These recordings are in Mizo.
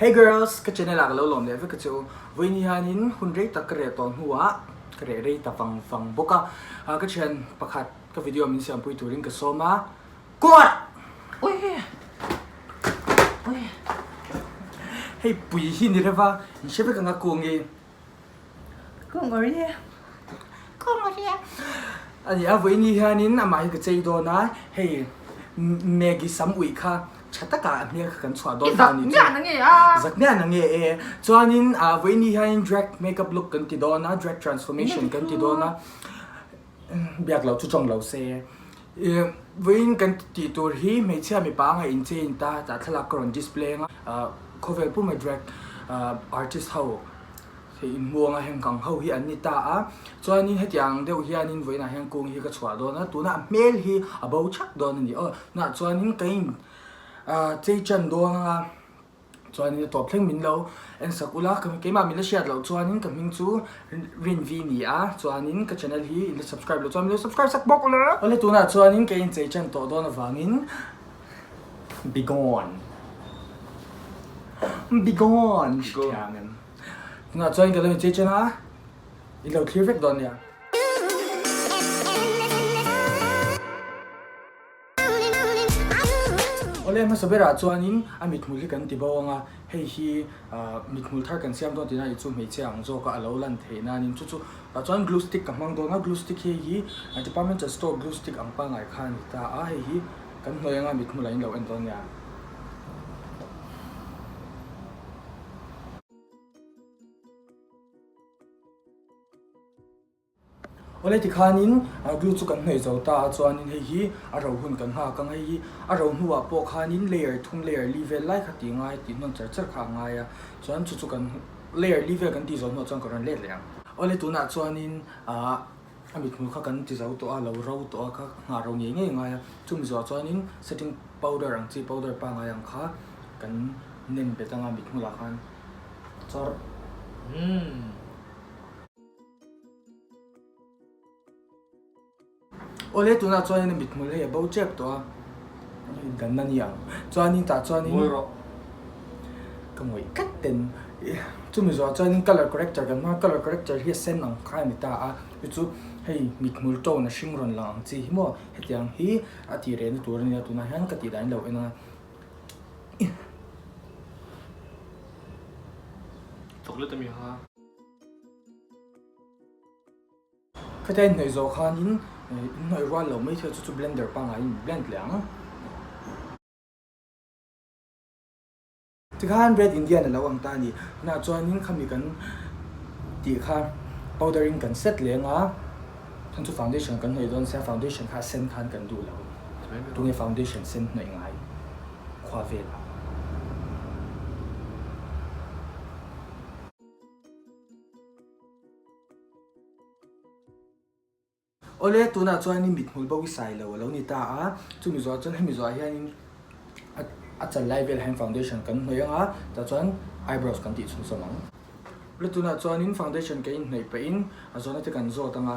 Hey girls, ka channel ah ka lo lawm leh vek a che u. Vawiin hianin hun rei tak ka reh tawh hnuah ka reh rei ta vang vang bawk a. Ka thian pakhat ka video min siampui turin ka sawm a. Kuat! Hei pui hi ni reuh a, in hre vek ang a kung i. Kung awr hi. Kung awr hi. A ni a, vawiin hi hianin amah hi ka chei dawn a, hei Maggie sam uih kha tha takah a hmel kha kan chhuah dawn ta a ni chu. I zak miah na nge a? Zak miah na nge e. Chuanin vawiin hi hianin drag makeup look kan ti dawn a, drag transformation kan ti dawn a, biak loh chu tawng lo se. Vawiin kan tih tur hi hmeichhia mipa anga inchei in ta tah thlalak ka rawn display anga khawvel puma drag artist ho hei inhmu anga heng kang ho hi an ni ta a chuanin hetiang deuh hianin vawiinah hian kung hi ka chhuah dawn a tuna a hmel hi a bo thak dawn a ni aw tunah chuanin ka in chei chan dawn anga. Chuanin a tawp thleng min lo en sak ula, keimah min la hriat loh chuanin ka hming chu Rinvi ni a, chuanin ka channel hi in la subscribe loh chuan min lo subscribe sak bawk ula. Awle tunah chuanin ka inchei ṭan tawh dawn avangin be gone be gone hrethiam em. Tunah chuan ka lo inchei ṭan a, in lo thlir vek dawn nia. Awle hmasa berah chuanin a mithmul hi kan ti bo ang a, hei hi mithmul thar kan siam dawn tihna hi chu hmeichhia ang zawka a lo lan theih nanin chu chu tah chuan glue stick ka hmang dawn a, glue stick hei hi departmental store glue stick ang pangngai kha a ni ta a, hei hi kan hnuai anga mithmul ah in lo en dawn nia. Awle tikhanin glue chu kan hnawih zo ta a chuanin hei hi a ro hun kan nghak ang hei hi a ro hnuah pawh khanin layer thum layer li vel lai kha tih ngai tih hnawn char char kha a ngai a chuan chu chu kan layer li vel kan tih zawh hnuah chuan ka rawn let leh ang. Awle tunah chuanin ah a mithmul kha kan ti zo tawh a lo ro tawh a kha nghah ro ngei ngei ngai a chumi zawhah chuanin setting powder ang chi powder pangngai ang kha kan nem bet anga mithmulah khan chawrh. Awle tunah chuanin a mithmul hei a bo tep tawh a, indanna ni ang. Chuanin tah chuanin ka ngawih tlat ten chumi zawhah chuanin colour corrector kan hmang a, colour corrector hi a sen ang kha a ni ta a, chu chu hei mithmul tone a hring rawn lang ang chi hi maw hetiang hi a tih rehna tur a nia tunah hian ka tih dan in lo en a. Chocolate ami kha. Khatia inhnawih zawh khanin inhnawih rual lo mai thei chu chu blender pangaiin min blend leh ang. Tikhan Red Indian a lo ang ta a ni. Tunah chuanin khami kan tih kha powder in kan set leng a, chhan chu foundation kan hnawih dawn sia foundation kha a sen khan kan duh lo. Tunge foundation sen hnawih ngai khua velah. Awle, tunah chuanin mithmul bo i sai lo a lo ni ta a, chumi zawhah chuan hemi zawhah hianin a chal lai velah hian foundation kan hnawih ang a, tah chuan eyebrows kan tih chhunzawm ang. Awle, tunah chuanin foundation ka inhnawih pahin a zawhna te kan zawt ang a,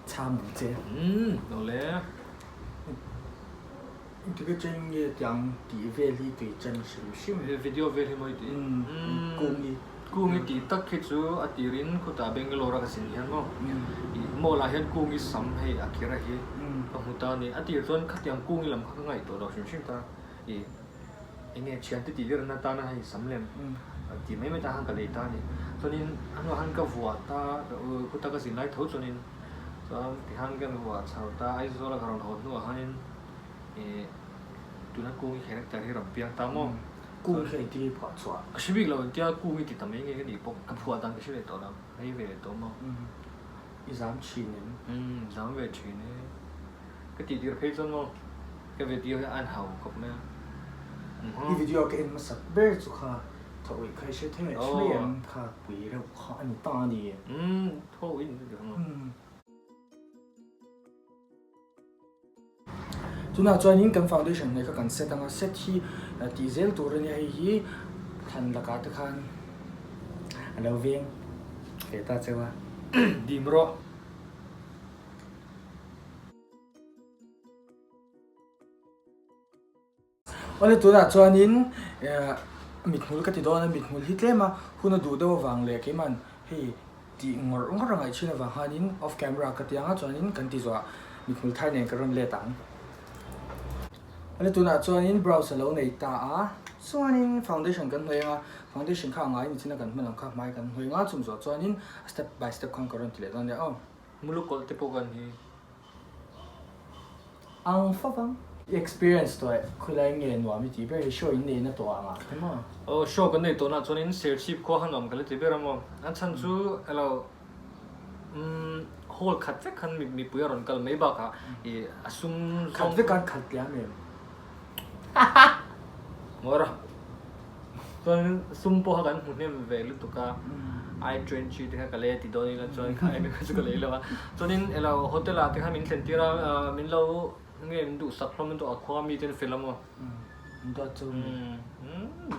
chhang ang che. Umm, awle. Engtik atang nge tiang tih vel hi tui chan hrim hrim. He video vel hi mawi tih. Umm kung hi. Kung hi tih tak hi chu a tirin khutah Bangalore a ka zin hian maw ih mall ah hian kung hi sam hei a kher a hi ka hmu ta a ni. A tir chuan khatiang kung hi lam kha ka ngaihtuah lo hrim hrim ta ih eng nge thiante tih vel na tana hei sam lem tih mai mai ta khan ka lei ta a ni. Chuanin a hnuah khan ka vuah ta khuta ka zin lai tho chuanin chuan tikhan ka vuah chho ta Aizawl a ka rawn haw hnuah khanin Ih tuna kung i character hi rawn piang ta maw? Kung hi engtin i phuah chhuah? Ka hre bik lo engtia kung i ti ta mai nge ka nih pawh ka phuah dan ka hre leh tawh lo, rei ve leh tawh maw? I zam thin em? Umm zam ve thin e. Ka tih tir phei chuan maw ka video hi a an hau khawp mai a. I video ka en hmasak ber chu kha thawh uih kha i hre thei mai em? Kha pui reuh kha a ni ta a ni. Umm thawh uih ni ta maw? Tunah chuanin kan foundation hnuai kha kan set ang a, set hi tih zel tur a nia hei hi thlan lakah te khan a lo veng ve ta cheu a. Dim rawh. Awle tunah chuanin. Mithmul ka ti dawn a, mithmul hi tlem a hun a duh deuh avang leh keiman hei tih ngawrh ngawrh a ngaih thin avang khanin off camera ka ti ang a chuanin kan ti zawh ah mithmul thar nen ka rawn let ang. Ani tunah chuanin brows a lo nei ta a, chuanin foundation kan hnawih ang a, foundation kha a ngai ni chin a kan hman ang kha hmai kan hnawih ang a, chumi zawh chuanin step by step khan ka rawn ti leh dawn nia aw. Mulukawlh te pawh kan hi. Ang fap ang. I experience tawh eh, khawilai nge nuam i tih ber hi show in neihna tawh ang ah te maw? Aw show kan nei tawhna ah chuanin Serchhip khua kha nuam ka la ti ber a maw? An chhan chu elo umm hall khat vek khan mipui a rawn kal mai bakah ih a sum zawng Khat vek an khat tliam em? Ngawr a. Chuan sum pawh kha kan hmu hnem ve lutuk a, I twenty te kha ka lei a ti dawn ila chuan kha eng kha chu ka lei lo a. Chuanin elo hotel ah te kha min thlen tir a, min lo nge min duhsak hlawm lutuk a khua mi ten fel a maw. Min duat chu mi.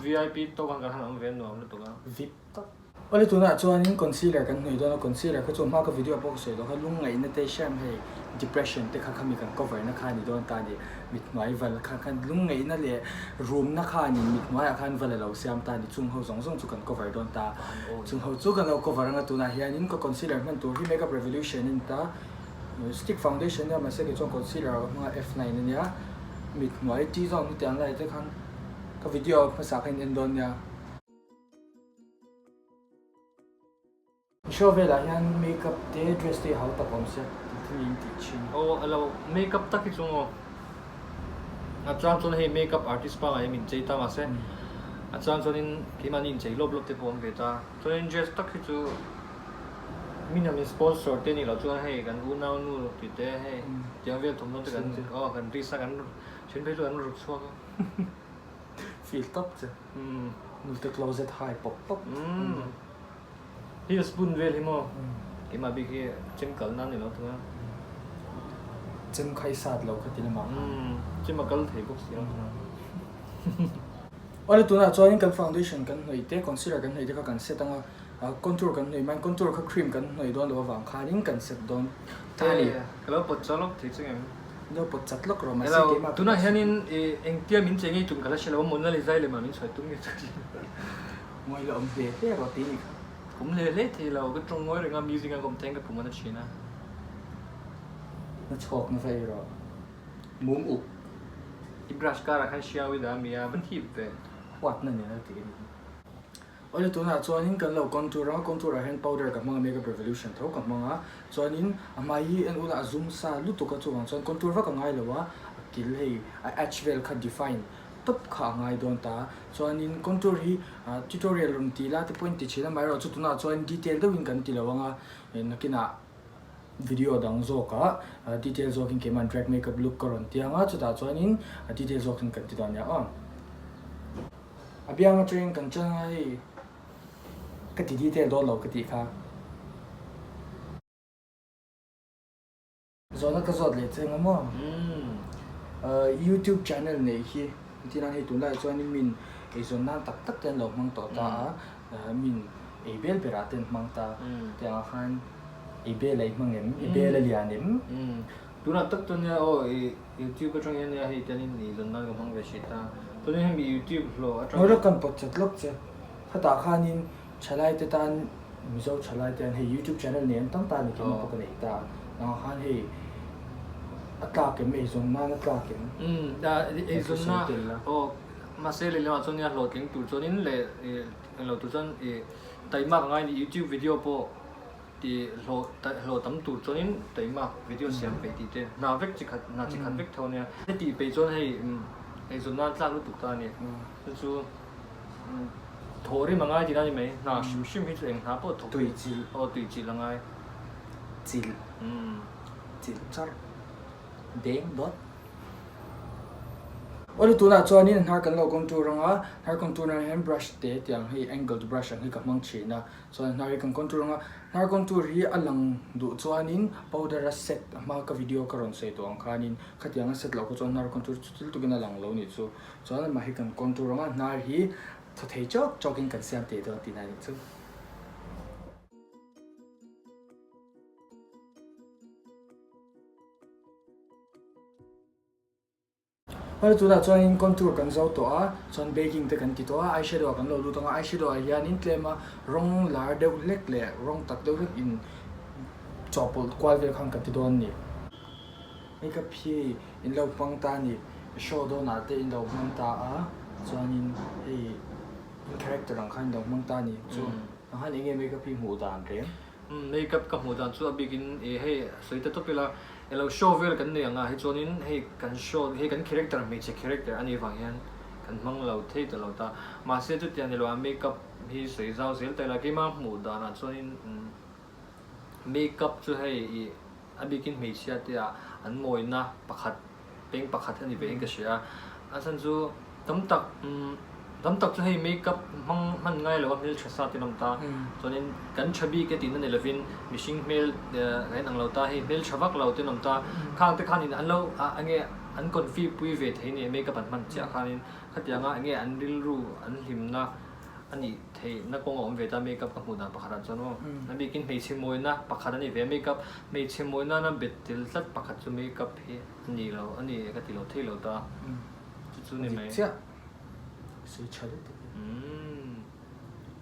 Vip tawk khan kan han awm ve nuam lutuk a. Vip tak. Awle tunah chuanin concealer kan hnawih dawn a, concealer kha chu hma ka video pawh ka sawi loh kha lungngaihna te hriam hei depression te kha khami kan cover na kha a ni dawn ta a ni, mithnuai val kha khan lungngaihna leh rumna khanin mithnuaiah khan val a lo siam ta a ni, chung ho zawng zawng chu kan cover dawn ta, chung ho chu kan lo cover anga tunah hianin ka concealer hman tur hi makeup revolution a ni ta, stick foundation nia mahse kei chuan concealer ka hmang a F nine a nia, mithnuai T zone hetiang lai te khan ka video hmasa kha in en dawn nia. Show velah hian makeup te dress te hau tak awm sia tih thil in tih thin. Aw alo makeup tak hi chu maw a chang chuan hei makeup artist pangai min chei ta mahse a chang chuanin keimahni inchei lawp lawp te pawh awm ve ta chuanin dress tak hi chu min han sponsor te nih loh chuan hei kan unau nu tih te hei tiang vel thawmhnaw te kan aw kan risk a kan then phei chu kan rut chhuak a. Feel tawp che. Nute closet hai pawp pawp. Hi spoon vel hi maw? Keimah bik hi chem kal nan ni lo thung a. Chem khai sat lo kha ti lamah khan. Chem a kal thei bawk si lo thung a. Awle tunah chuanin kan foundation kan hnawih te, concealer kan hnawih te kha kan set anga, contour kan hnawih mai, contour kha cream kan hnawih dawn loh avang khanin kan set dawn ta a ni. Ka lo pawt chawlh lawk thei chu ngem. No pawt chat lawk rawh mahse keimah Tunah hianin engtia min che ngei tum ka la hre lo a, Mona Lisa lem ah min sawi tum nge chu ka hre lo. Ngawi la awm hle hle rawh tih ni kha. Awm hle hle thei lo, ka tawng ngawi reng a, music a ka awm thei ka pum a na thin a. Na chhawk na va ei rawh. Mum uk. I brush kar ah khan hriau i dah a mi a, va thip ve. Huat na nen a ti a ni. Awle tunah chuanin kan lo contour a, contour ah hian powder ka hmang a, makeup revolution tho ka hmang a, chuanin a hmai hi en ula a zum sa lutuk a chuvang chuan contour vak a ngai lo a, a kil hei a edge vel kha define tawp kha a ngai dawn ta, chuanin contour hi tutorial rawn tih la te pawhin ti thin a, amaherawhchu tunah chuan detail deuhin kan ti lo ang a, nakinah video dang zawkah detail zawkin keimah drag makeup look ka rawn ti ang a, chutah chuanin detail zawkin kan ti dawn nia aw. A biang atangin kan channel a hei ka ti detail dawn lo ka tih kha. Zawhna ka zawt leh che nga maw? Youtube channel neih hi engtin hei tunlai chuanin min eizawn nan tak tak te an lo hmang tawh ta a, min ei bel berah te an hmang ta tiangah khan ei bel a i hmang em? I bel a lian em? Tunah tak chuan nia aw i YouTube atang hian nia hei tianin eizawn nan ka hmang ve hrih ta. Chuanin hemi YouTube hlawh atang. Ngawi lawk kan pawt chat lawk che. Khatah khanin thalai te tan Mizo thalai te an hei YouTube channel nei an tam ta a ni keimah pawh ka nei ta. Nangah khan hei a tlak em eizawn nan a tlak em? Umm eizawn na aw mahse lehlamah chuan nia hlawhtling tur chuanin leh englo tur chuan i taimak a ngai a ni YouTube video pawh. Ti hlawh hlawh tam tur chuanin taimak video siam peih tih te hna vek chi khat hna chi khat vek tho ania. Heti peih chuan hei eizawn nan tlak lutuk ta a ni. Chu chu thawh rim a ngai tihna a ni mai. Hna hrim hrim hi chu eng hna pawh thawk Tui chilh. Aw tui chilh a ngai. Chilh. Chilh charh. Deng dawt. Awle tunah chuanin hnar kan lo contour ang a, hnar contour nan hian brush te tiang hei angled brush ang hi ka hmang thin a. Chuan hnar hi kan contour ang a, hnar contour hi a lang duh chuanin powder a set a hma ka video ka rawn sawi tawh ang khanin khatiang a set loh kha chuan hnar contour chu thil tukin a lang lo nih chu. Chuan amah hi kan contour ang a, hnar hi thaw thei chawk chawkin kan siam thei dawn tihna a nih chu. Hmai tunah chuanin contour kan zo tawh a, chuan baking te kan ti tawh a, eyeshadow ah kan lo lut ang a, eyeshadow ah hianin tlema rawng lar deuh hlek leh rawng tak deuh hlek in chawhpawlh kual vel khan kan ti dawn a ni. Makeup hi in lo hmang ta a ni, show dawnah te in lo hmang ta a, chuanin hei in character ang khan in lo hmang ta a ni chu ang khan enge makeup hi hmuh dan reng? Makeup ka hmuh dan chu a bikin ih hei sawi ta tawp ila elo show vel kan nei ang ah hi chuanin hei kan show hei kan character hmeichhe character a nih vang hian kan hmang lo thei ta lo ta mahse chutiang ni lo ah makeup hi sawi zau zel ta ila keimah hmuh dan ah chuanin makeup chu hei ih a bikin hmeichhia te ah an mawina pakhat peng pakhat a ni ve in ka hria a a chhan chu tam tak tam tak chu hei makeup hmang hman ngai lo a hmeltha sa te an awm ta chuanin kan tha bik e tihna ni lovin mihring hmel a inang lo ta hei hmeltha vak lo te an awm ta khang te khanin an lo enge an confi pui ve thei a ni makeup an hman chiah khanin khatianga enge an rilru an hlimna A nih theihna kawng a awm ve ta makeup ka hmuh dan pakhat ah chuan aw. A bikin hmeichhe mawina pakhat a ni ve a makeup hmeichhe mawina na bet tel tlat pakhat chu makeup hi a ni lo a ni ka ti lo thei lo ta chu chu ni mai. Dik chiah sawi tha lutuk e.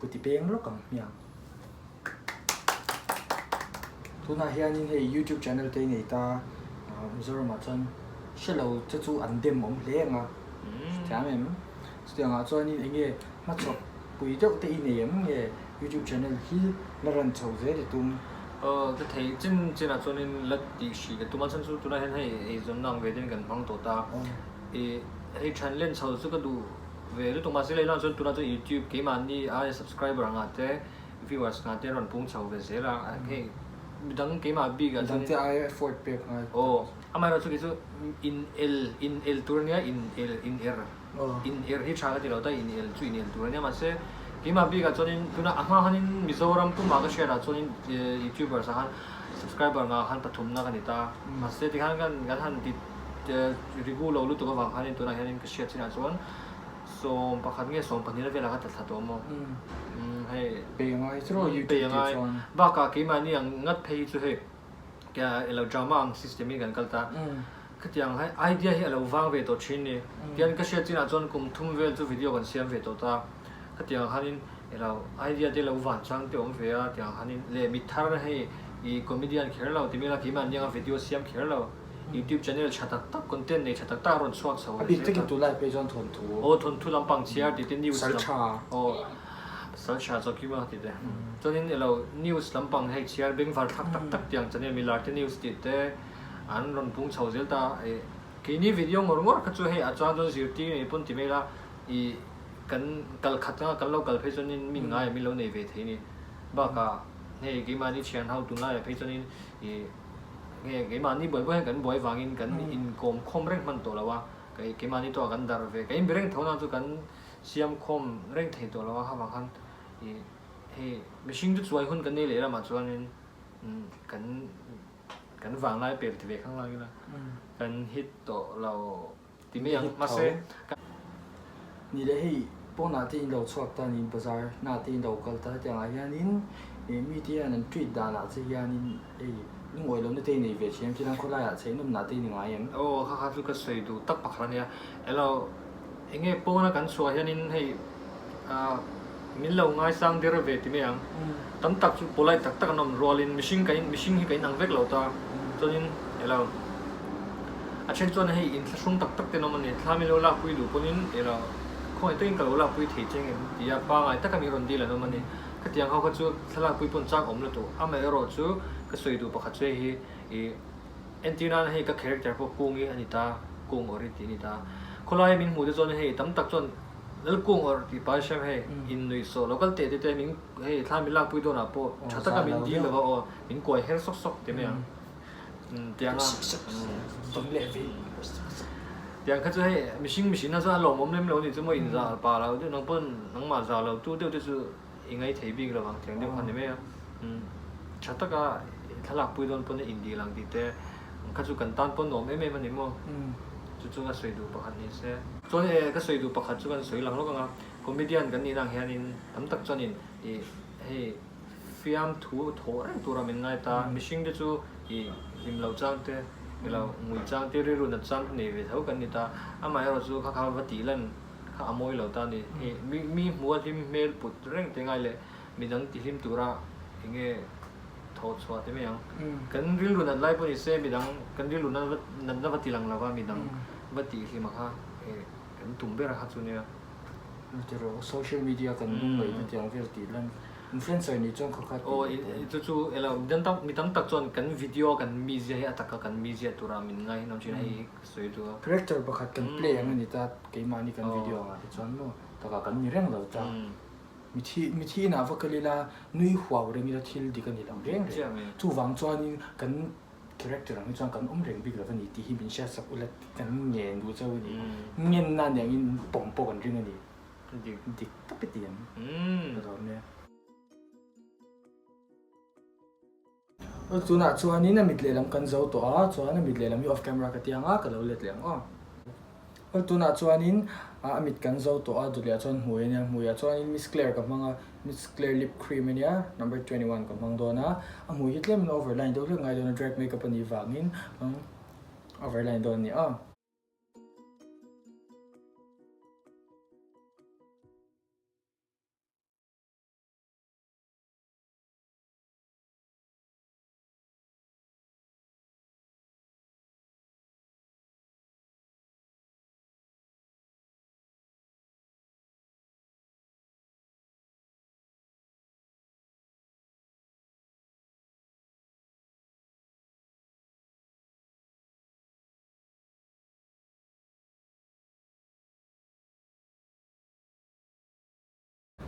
Kuti peng lawk ang hmiang. Tunah hianin hei youtube channel te i nei ta Mizoram ah chuan hre lo che chu an dem awm hle ang a hrethiam em? Chutiangah chuanin eng nge hmachhawp pui deuh te i nei em nge youtube channel hi la rawn chho zel i tum? Aw ka thei chin chinah chuanin la tih hrih ka tum a chhan chu tunah hian hei eizawnna ang ve ten kan hmang tawh ta ih hei than len chho chu ka duh ve lutuk mahse lehlamah chuan tunah chuan youtube keimahni aia subscriber angah te viewers ngah te rawn pung chho ve zel a hei midang keimah bik ah chuan midang te aia effort pek ngai aw amaherawh chu kei chu in el in el tur ania in el in er in er hi tha ka ti lo ta in el chu in el tur ania mahse keimah bik ah chuanin tuna a hma khanin Mizoram pumah ka hriat ah chuanin youtubers ah khan subscriber ngah khan pathumna ka ni ta mahse tikhan kan kan han ti rigu lo lutuk avang khanin tunah hianin ka hriat chinah chuan Sawm pakhat nge sawm pahnihna velah ka tla thla tawh maw? Umm hei. Pei a ngai chu YouTube tih chuan. Bakah keimahni ang ngat phei hi chu hei elo drama ang system in kan kal ta. Khatiang hei idea hi a lo vang ve tawh thin ni. Tian ka hriat chinah chuan kum thum vel chu video kan siam ve tawh ta. Khatiang khanin elo idea te lo van chang te awm ve a tiang khanin leh mi thar hei i comedian kher lo ti mela keimahni anga video siam kher lo. YouTube channel tha tak tak content nei tha tak tak a rawn chhuak chho A bik takin tunlai pei chuan thawnthu. Aw thawnthu lampang chhiar tih te news lam. Saltha. Aw saltha zawk hi maw tih te. Chuanin elo news lampang hei chhiar bengvar thlak tak tak tiang channel milar te news tih te an rawn pung chho zel ta e keini video ngawr ngawr kha chu hei a chuan chuan zirtir nei pawn ti mai ila ih kan kal khat anga kan lo kal phei chuanin min ngai min lo nei ve thei ni bakah hei keimahni thian ho tunlaiah phei chuanin ih Nge keimahni buai buai hian kan buai vangin kan inkawm khawm reng hman tawh lo a, keimahni tawh ah kan darh ve, ka inbe reng tho na chu kan siam khawm reng thei tawh lo a, kha vang khan ih hei mihring chu chuai hun kan nei leh lamah chuanin kan kan vanglai pel ti ve khang lang ila kan hit tawh lo ti mai ang mahse Ni leh hei pawnah te in lo chhuak ta niin bazar hnah te in lo kal ta hetiang ah hianin ih mite hian an treat danah che hianin hei lungawi lohna te i nei ve thin em chuan khawlaiah chheih nawmnah te i ni ngai em? Aw kha kha chu ka sawi duh tak pakhat a nia elo enge pawna kan chhuah hianin hei ah min lo ngaisang der ve ti mai ang tam tak chu polite tak tak an awm rualin mihring ka in mihring hi ka inang vek lo ta chuanin elo A then chuan hei inthlahrung tak tak te an awm a ni. Thla min lo lakpui duh pawhin elo khawngaih takin ka lo lakpui thei che ngem ti a pangai taka min rawn dil an awm a ni. Khatiang ho kha chu thlalakpui pawn chak awm lutuk. Amaherawh chu ka sawi duh pakhat chu hei hi ih entir nan hei ka character pawh kung hi a ni ta, kung awrh hi tih a ni ta. Khawlaia min hmuh te chuan hei tam tak chuan lal kung awrh tih pai hriam hei innuihsawh lo kal teh te te min hei thla min lakpui dawnah pawh tha taka min dil lova aw min kuai her sawk sawk ti mai ang. Tiang kha chu hei mihring mihring na chuan a lawmawm lem lo a ni chu maw inzah pah lo deuh nang pawn nangmah zah lo tu deuh te chu i ngai thei bik lo ang tiang deuh kha ni mai a tha taka thlalak pui dawn pawn in dil ang tih te kha chu kan tan pawn nuam em em a ni maw chu chu ka sawi duh pakhat ni se. Chuan e ka sawi duh pakhat chu kan sawi lang lawk ang a comedian kan nih na ang hianin tam tak chuanin ih hei Fiamthu thawh reng tura min ngai ta. Mihring te chu i hlim loh chang te, Ilo ngui chang te rilru nat chang te nei ve tho kan ni ta. Amaherawh chu kha kha va tih lan kha a mawi lo ta a ni. Hei mi mi hmua hlim hmel put reng te ngai leh midang ti hlim tura enge thawh chhuah te mai ang. Kan rilru nat lai pawh ni se midang kan rilru nat va natna va ti lang lova midang va tih hlim a kha kan tum ber a kha chu nia. Tiraw social media kan lungngaih na tiang vel tih lan influencer nih chuan khaw khat Aw chu chu elo mi tam tak chuan kan video kan mizia hi a taka kan mizia tura min ngai hian awm thin a hei hi ka sawi duh a. Character pakhat kan play ang a ni ta keimahni kan video angah te chuan maw taka kan ni reng lo ta mithi mithi inah va kal ila nui huau reng ila thil dik a ni lo reng reng chuvang chuanin kan Character ang hi chuan kan awm reng bik lo a ni tih hi min hriat sak ula kan ngen duh chauh a ni. Ngenna aniang in pawm pawh kan ring a ni. Dik. Dik tak i ti ang. Ka lawm e. Aw tunah chuanin a mit lehlam kan zo tawh a, chuan a mit lehlam hi off camera ka ti ang a, ka lo let leh ang aw. Aw tunah chuanin a mit kan zo tawh a, dawt leh ah chuan hmui a nia, hmuiah chuanin Miss Claire ka hmang a, Miss Claire lip cream a nia, number 21 ka hmang dawn a, a hmui hi tlemin overline deuh hlek ngai dawn a, drag makeup a nih vangin overline dawn a ni aw.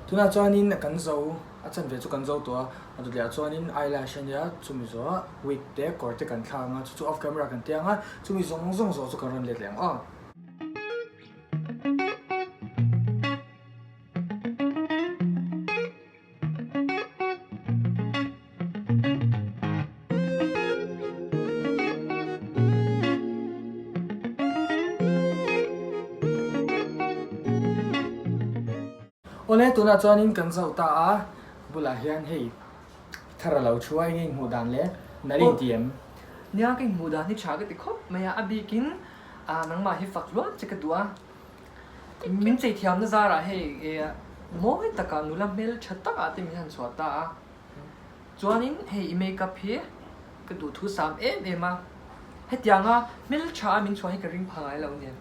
Tunah chuanin kan zo, a chanve chu kan zo tawh a, a dawt leh ah chuanin eyelash a nia, chumi zawh wig te kawr te kan thlak ang a, chu chu off camera kan ti ang a, chumi zawng zawng zawh chu kan rawn let leh ang aw. Awle tunah chuanin kan zo ta a, bulah hian hei thar a lo thu a, enge inhmuh dan le? Nal in ti em? Nia ka inhmuh dan hi tha ka ti khawp mai a, a bikin nangmah hi fak luat che ka duh a, min chei thiamna zarah hei mawi takah nula hmel tha takah te min han chhuah ta a, chuanin hei i makeup hi ka duh thu sam em em a, hetianga hmel tha a min chhuah hi ka ring pha ngai lo nen.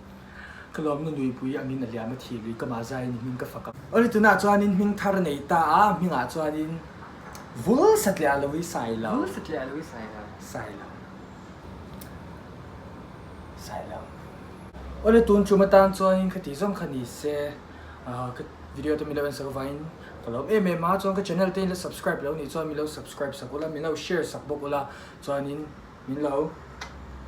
Ka lawmna nuipui angin a liam a thi lui ka mah zaiin i hming ka fak a. Awle tunah chuanin hming thar a nei ta a, hmingah chuanin vul satliah a lo i sai lo. Vul satliah a lo i sai lo. Sai lo. Sai lo. Awle tun tum atan chuanin ka tih zawng kha ni se, ka video te min lo en sak avangin ka lawm em em a, chuan ka channel te in la subscribe lo nih chuan min lo subscribe sak ula, min lo share sak bawk ula, chuanin min lo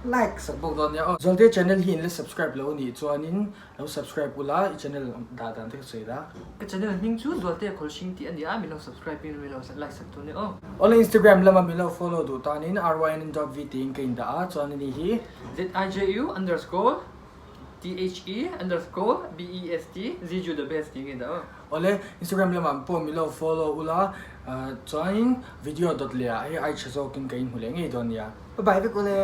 like sak bawk dawn nia aw. Zualte channel hi in la subscribe lo nih chuanin lo subscribe ula i channel dah dan te ka sawi la. Ka channel hming chu Zualte Khawlhring tih a ni a, min lo subscribe in min lo like sak dawn nia aw. Awle Instagram lama min lo follow duh tanin rynn.v tiin ka indah a, chuan ani hi. Ziju underscore The underscore BEST Ziju the best tiin ka indah aw. Awle Instagram lamah pawh min lo follow ula, chuanin video dawt leh ah hei ai tha zawkin ka inhmu leh ngei dawn nia. Bye bye vek ule.